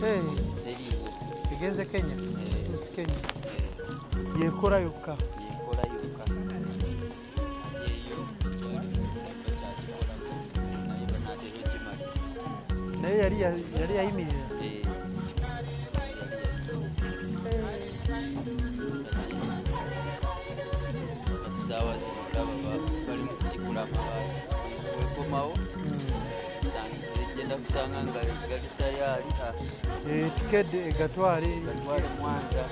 Teriiwo. Egenze Kenya? Si Kenya. Yekora yokka. Yekola yokka. Kati eyo bakyagikolako naye banaatera ogimaliriza. Naye yali yali yayimirira. Eh, kati saawa zino olaba bali mu kutikula amabaati. Wekomawo genda kusanga nga gali tayaali. Tikedde egatwale. Gatwale Mwanza,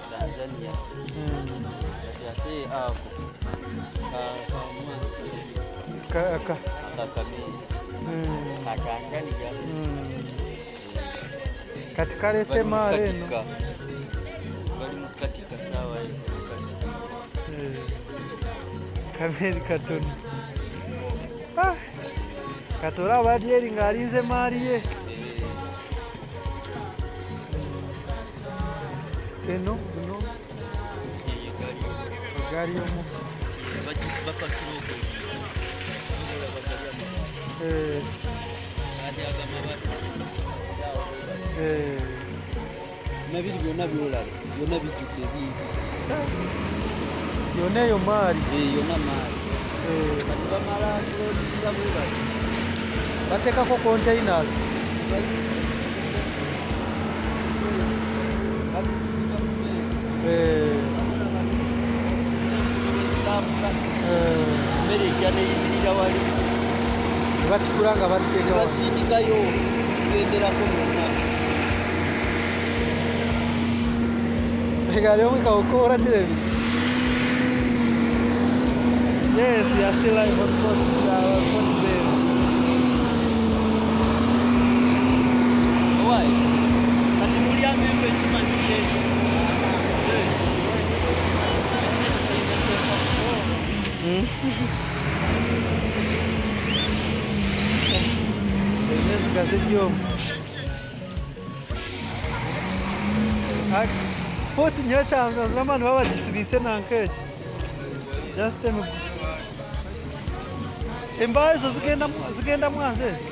Tanzania. Kati ate ako ka Mwanza akakamiri ka Tanzania. Kati kalese maalo eno. Bali mu kukatika saawa eno. Kameeri katono. Kati olaba ali eri ng'alinze maali ye. Eno guno egaali y'omukka. Nabiri byonna byolaba byonna bijjudde bingi. Yonna eyo maali. Yonna maali. Kati bamala kuloodinga bwe bati. Bateekako containers. Emmere ejja neyimirira wali. Batikula nga bateeka. Basindikayo kugenderako byonna. Egaali y'omukka okukoola kirebi. Yes, we are still live on Port Bell. Why? Kati muli amenvu enkima ziri ezo. Eziga z'ebyoma. Port nyowe kyamazima baba bagisibiise nanka eki. Just embaaho ezo zigenda Mwanza ezo?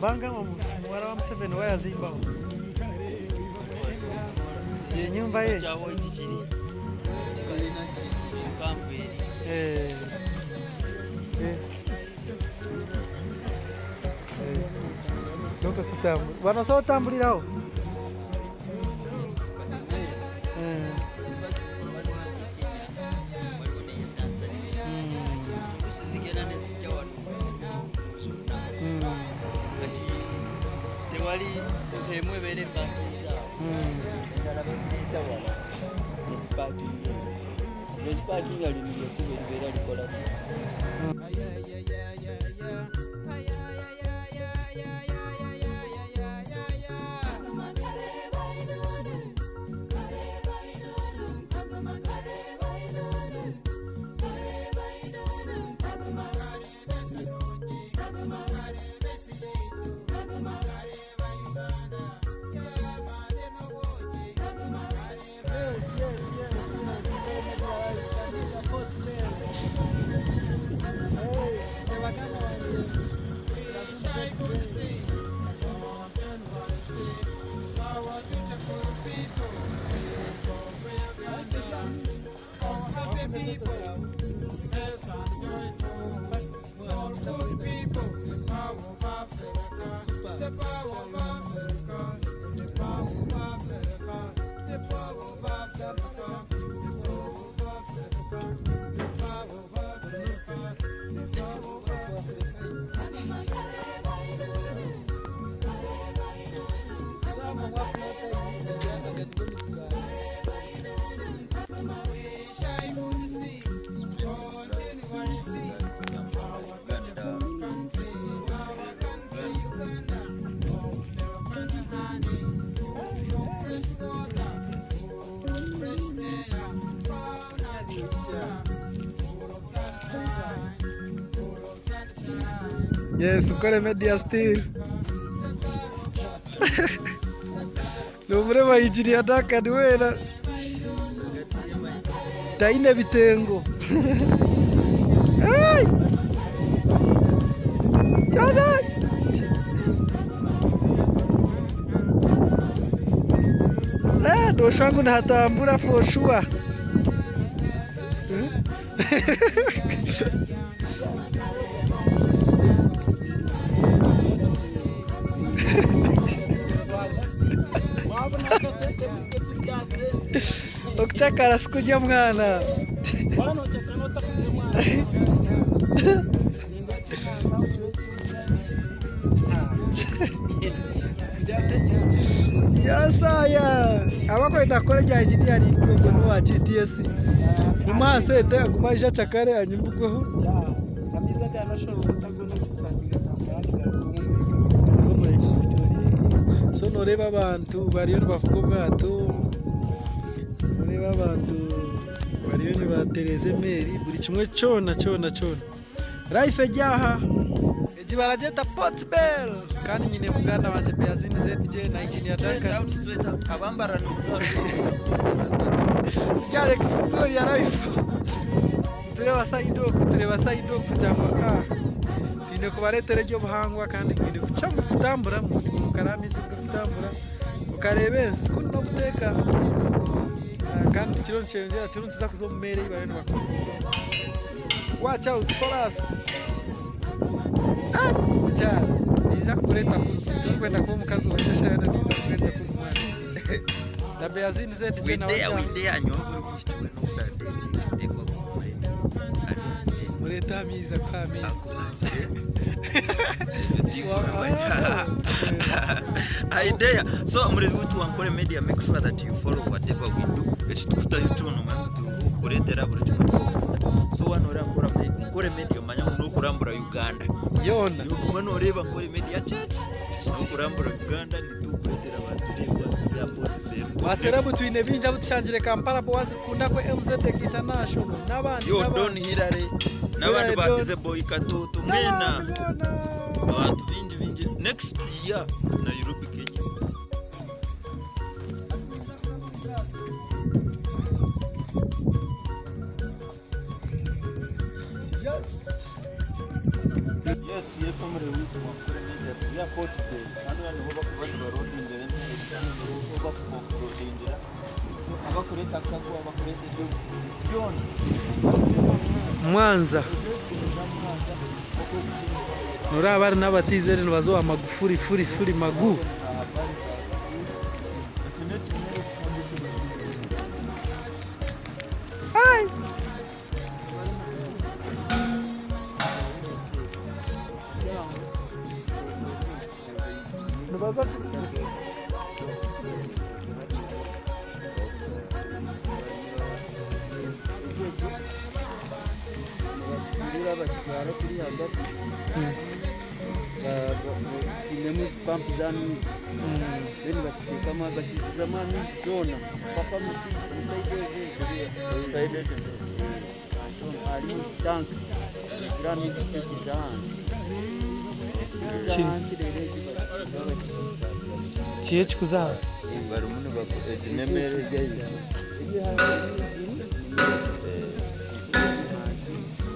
Bangamba muwala wa Museveni we yazimbawo. Ye nyumba ye. Kyawo ekikiri. Kikalina kiri kiri mpanvu eri. Yes. Kyonka tutambula. Wano osobola otambulirawo? Oluusi zigenda ne zijja wano zonna. Kati tewali emu ebeera epaakinze awo. Endala bazireeta wala ne zipaakinga eno. Ne zipaakinga lino ly'ekkubo eribeera likola ki? Yes, ukore media still. Nomureba engineer Duncan weena taine bitengo. Hey! Kyana! Eh, noshwa ngu nihatambura for sure. Okukyakara sikurya mwana. Yasaya abakwenda kukora erya engineering ogwo n'owa GTS guma aha sente agume aije akyakare hanyuma ogweho. So noreeba abantu bariyo nibavuga obwato, noreeba abantu bariyo nibatereeza emeeri buri kimwe kyona kyona kyona. Life eri aha egi baragyeta Port Bell kandi nyine muganda wangye Beazini ZJ na engineer Duncan. Abambara. Turyareka Victoria life. Tureba side oku, tureba side oku tugira ngu twine kubareetera eby'obuhangwa kandi twine kucamu kutamburamu mukara amaizi kutambura ukareba ensi kunu n'obuteeka. Kandi tukiriho nikyeyongyera, turiho nituza kuza omu meeri ei bariyo nibakora, so watch out for us. Mukyara ninza kukureeta kunu, orikwenda kuba omukazi wangye eshaaha yoona ninza kukureeta kunu mwana. Na Beazini ZJ nawe. Widea widea nyowe buri mwishiki we n'okudadeti kumureta amaizi. Mureete amaizi, akuha amaizi. Akuhate. Idea. So murebi witu wankore media, make sure that you follow whatever we do. Ekitukutayo kyona omanya ngu tukureetera buri kimwe kyokunda. So wano ora nkora Nkore Media, omanya ngu n'okurambura Uganda. Yoona. Noguma noreeba Nkore Media church. N'okurambura Uganda nitukureetera abantu ya Port Bell. Baserabu twine bingi abu tushangire Kampala bowazikunda kwe MZ International n'abandi. Yo n'abandi. Don Hilary n'abandi ba Don. Dize Boy Katoto mwena. N'abandi boona. Abantu bingi bingi. Next year Nairobi, Kenya. Yes. Yes, omuri witu wakore media ya Port Bell. Hano niho bakuba nibarodingira emere, hano niho bakuoffroadingira. So abakureta akagwa, abakureta ebyobufuzi byona. Mwanza noraba bari n'abatizere nibazoha Magufuli furi furi magu. Eki n'ekimera ekikunda. Ai! Nibaza. Bakitwara kuri hagati inemu pampu z'amaizi, then bakiteekamu, bakisizamu amaizi zoona paka muside ezo harimu tanks zigira amaizi ziza ahansi. Ahansi rero egi. Kiyo ekikuza ahansi. Barimu egi n'emere egi.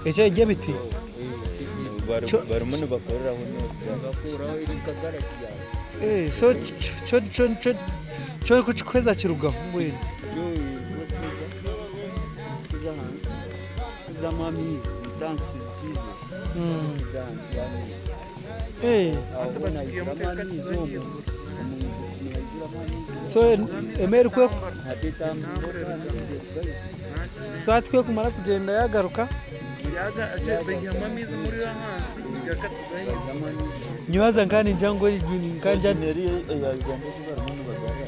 Ekyo egi ebiti. Barimu nibakoreraho bakuraho eri nka garage yawe. Eh, so cyo cyo cyo cyo kukikweza kirugaho mbwenu. Kuza ahansi kuzamu amaizi tanks zikize kuza ahansi y'amaizi. Aho naijuramu amaizi, omwo omuntu nihaijuramu amaizi. So emeri kwe hati etambura amaizi erugayo. So hati kwe kumara kugenda yagaruka. Baihamu amaizi muri yo ahansi kigakakiza ahaiguru. Baihamu amaizi. Nywaza nkani njangu nkanja. Eya Uganda eki barimu nibagarra.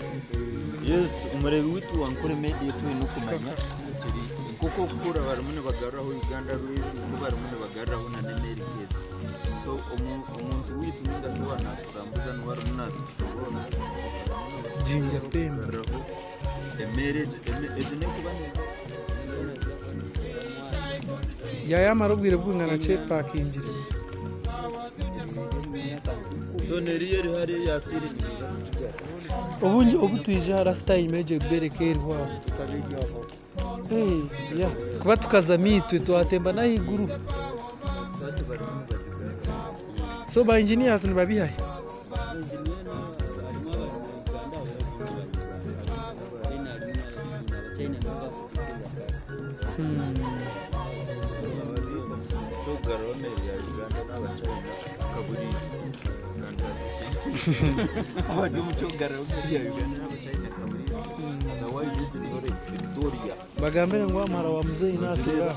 Yes, omurebi witu wankore media, twine okumanya kiri nk'oku okukura barimu nibagarraho Uganda rw'ebi nko barimu nibagarraho na n'emeri nk'ezi. So omuntu witu ninga shi wanaturambuza niwe arimu natushobora. Jinja Pemba. Kugarraho emeri egi n'ekuba. Yayamara obwire bwingana ki epakingire? So neriyo eri hariya yafiire nibaza. Obundi obu twija last time egyo ebere ekeriho aho. Yeah. Kuba tukazamu itwe twatemba n'ahaiguru. So ba engineers nibabihahe? Bagambire ngu wa muhara wa muzeeyi naseera.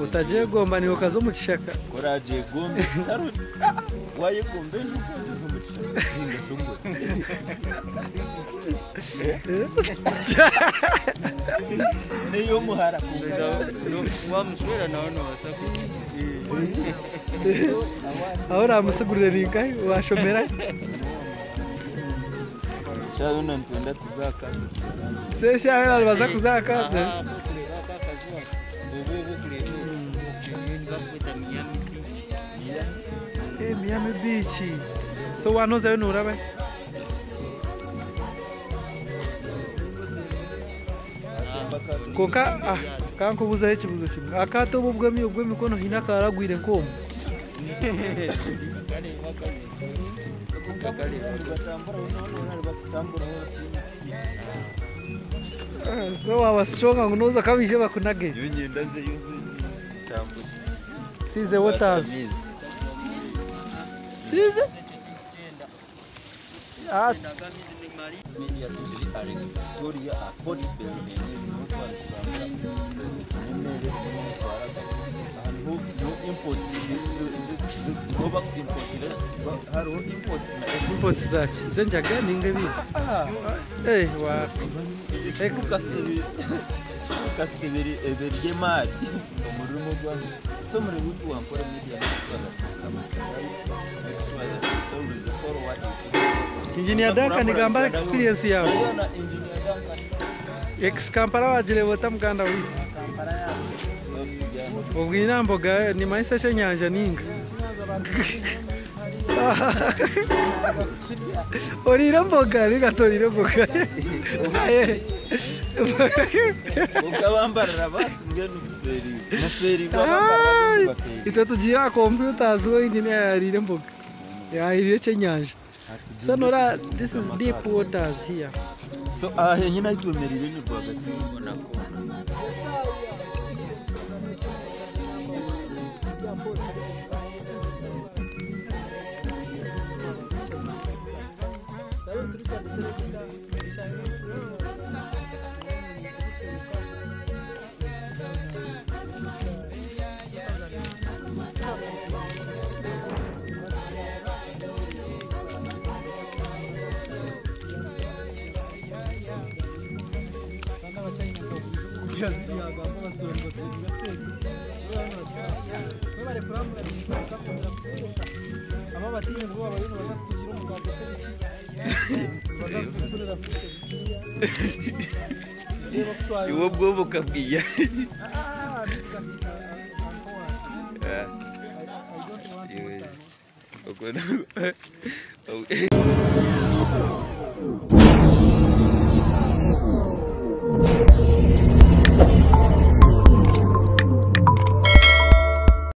Utagyegomba niiwe okaza omu kishaka. Ahu oramusigurire ni nkahi? Washomera hi? So eshaaha yoona nibaza kuza aha kaato? Miami Beach. So waanozayo nooraba hi? Kwonka ka nkubuuzeho ekibuuzo kimwe. Akaato obu obw'emikono haine akaragwire nk'omu? So waaba strong ngu nooza ka baije bakunage. Tize waters. Tize? Ah, imports zaki? Z'enjaga ninga ebindi? Eh, wa ebyemari omurimo gwange so murimo wankora media Engineer Duncan gamba experience yawe. Ex Kampala wagireeba ota muganda wiitu? Obwine mboga nimanyisa ekyenyanja ninga. Oriire emboga ninga toriire emboga? Ukabambarira basi mbwenu muferi. Itwe tugiire aha computers we engineer yariire emboga. Yariire ekyenyanja. So nora this is deep waters here. So aha henyine ahu twemereire ni rwagati na kona. Iwe bwo bukabwiye.